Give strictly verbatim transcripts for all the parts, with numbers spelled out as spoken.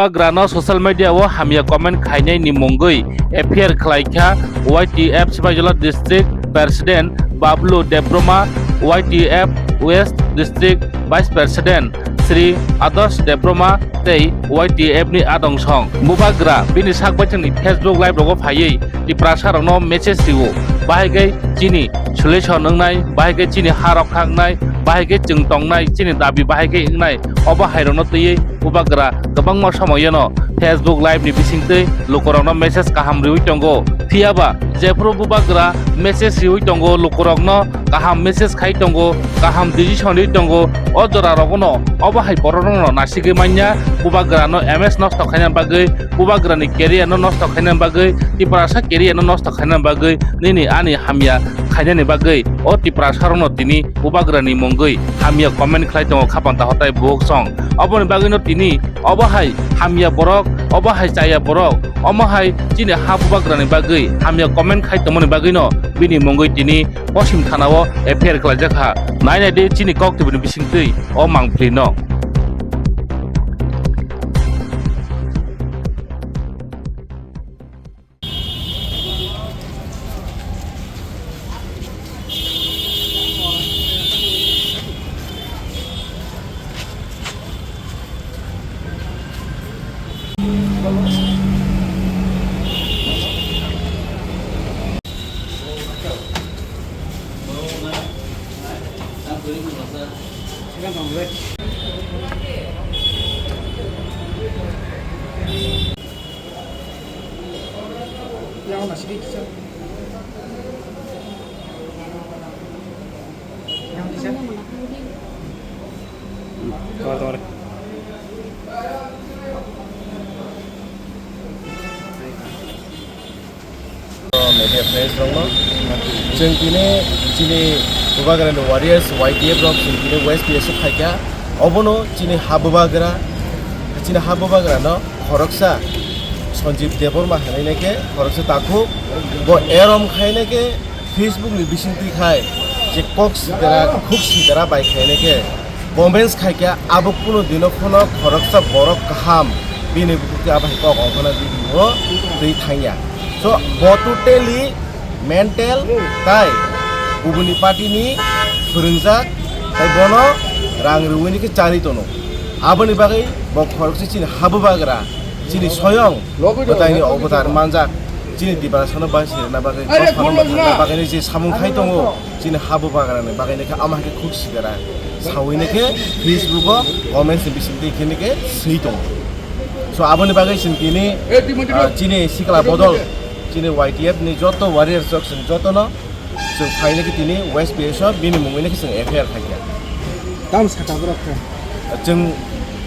Bubagrano social media o hamya comment khainai ni mungwi F I R khlai kha Y T F Sipaijala District President Bablu Debbarma, Y T F West District Vice President Sri Adarsh Debbarma tei Y T F ni adong song. Bubagra bini sak baithang ni Facebook live rogo phaiwi Tiprasa rokno message rio. Bahai khe chini solution wngnai, bahai khe chini ha rok kha wngnai, bahai khe chwng tongnai, chini dabi bahai khe wngnai. Obo hai rokno twiwi Bubagra kwbangma somoyano Facebook live ni bisingtwi lukurokno message kaham riwi tongo. Phiyaba jephuru Bubagra message riwi tongo, lukurokno kaham message khai tongo, kaham decision riwi tongo, o jora rogono obo hai borok rokno nasigwi manya, Bubagrano image nosto khaina bagwi, Bubagrani career no nosto khaina bagwi, Tiprasa career no nosto khaina bagwi, nini ani hamya khainani bagwi o Tiprasa rokno tini Bubagrani mungwi hamya comment khlai tongo khapang ta hotai buhok song. Oboni bagwino tini obo hai hamya borok, obo hai chaya borok, omo hai chini ha Bubagrani bagwi hamya comment khai tongmani bagwino bini mungwi tini Poschim thanao F I R khlaijak kha. Nai nai di chini kok tubuni bisingtwi o mangpili no. Media friends rokno chwng tini chini Bubagrani warriors Y T F rok chwng tini West P S O phaikha, obono chini ha Bubagra, chini ha Bubagrano khoroksa Sanjeev Debbarma hinwi khe khoroksa takhuk, bo erom khainai khe Facebook ni bisingtwi khai je kok sitera, khuk sitera bai khainai khe comments khai khe abo kuno dino phano khoroksa borok kaham bini bukhuk twi abo hai kok ongkhorna video twi thangya. So bo totally mental tai kubuni party ni phwrwngjak tai bono rang rwini khe chari tono. Aboni bagwi bo khoroksa chini ha Bubagra, chini soyong bwtaini obotar manjak, chini Tiprasano bai sirna bagwi, bagwi je samung khai tongo, chini ha Bubagrani bagwi khe ama khe khuk sikara sawi khe Facebook o comments ni bisingtwi khe khe swi tongo. So aboni bagwi chwng tini, ah, chini sikla bodol, chini Y T F ni joto warriors rok chwng jotono chwng phainai khe tini West P S O bini mungwi khe chwng F I R khaikha. Tam sakha borok khe? Chwng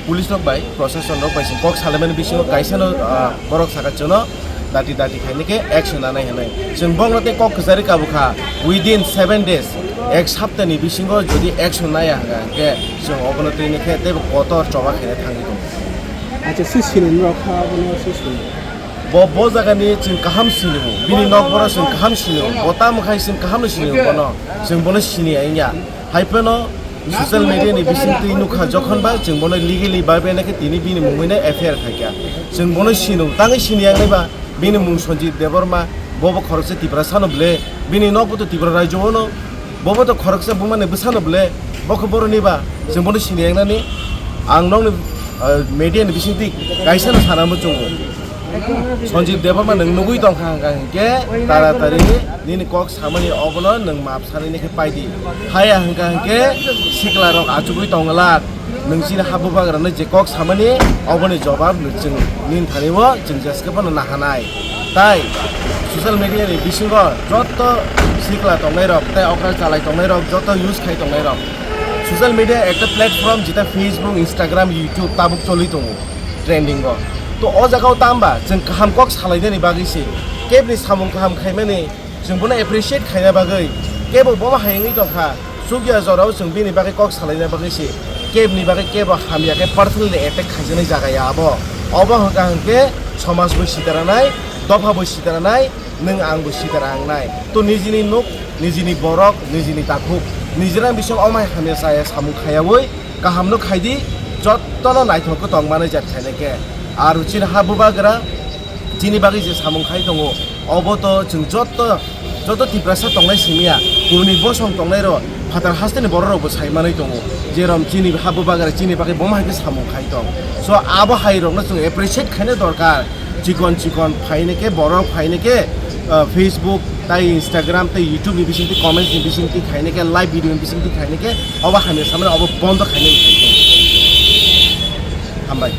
police rok bai, proshashan rok bai chwng kok salaimani bisingo kaisa no, ah, borok sakha chwngno dati dati khainai khe action nanai hinwi. Chwng bongno tei kok kwchari kabukha, within seven days, ek saptani bisingo jodi action naya hwnkha hwnkhe chwng obono twi khe teibo kotor choba khaina thangwi tongo. Acha, si sini norok kha abono si sini. Bo, bo jagani chwng kaham sini bo. Bini nok boro chwng kaham sini bo. Bo tamo khai chwng kaham no sini bo bono. Chwng bono sini ya wngya. Hai phano social media ni bisingtwi nukha jokhon ba chwng bono legally bai bai khe tini bini mungwi no F I R khaikha. Chwng bono sino, tangwi sini ya wngwi ba bini mung Sanjeev Debbarma, bo bo khoroksa Tiprasa no ble, bini nok bo to Tripura rajyo o no. Bobo to khoroksa bumani bwsano ble, bo khe boroni ba, chwng bono sini yangnani, ang nokni, ah, media ni bisingtwi kaisa no sana muchungo. Sanjeev Debbarma nwng nugwi tongkha hwnkha hwnkhe taratari nini kok samani obono nwng map sanini khe paidi. Haya hwnkha hwnkhe sikla rok achugwi tongwlak. Nwng chini ha Bubagrano je kok samani, oboni jobab nwng chwng nini thani o chwng jeske phano nahanai. Tai social media ni bisingo joto sikla tongnai rok, tai okra chalai tongnai rok, joto use khai tongnai rok. Social media ekta platform jeta Facebook, Instagram, YouTube tabuk choli tongo trending o. To o jaga o tamba chwng kaham kok salainani bagwi se, kebni samung kaham khaimani, chwng bono appreciate khaina bagwi, kebo bobo hai wngwi tongkha, chukya jorao chwng bini bagwi kok salaina bagwi se, kebni bagwi kebo hamya khe personally attack khaijaknai jaga ya abo. Obo hwnkha hwnkhe somaj bo sitaranai, dopha bo sitaranai, nwng ang bo sitara wngnai. To nijini nuk, nijini borok, nijini takhuk, nijirang bising omai hamya chaya samung khayaui kahamno khaidi, jottono naithok khe tongmani jet khainai khe. Aro chini ha bubagra chini bagwi je samung khai tongo, obo to chwng joto, joto Tiprasa tongnai simiya, kunu ni bosong tongnai rok, phatar haste ni borok rok bo sai manwi tongo, jerom chini ha bubagra chini bagwi bomo hai khe samung khai tong. So abo hai rok no chwng appreciate khaina dorkar. Chikon chikon phaina khe, borok phaina khe, ah, Facebook tai Instagram tai YouTube ni bisingtwi, comments ni bisingtwi khaina khe, live video ni bisingtwi khaina khe, obo hamya samani obo bondo khaina khe. Hambai.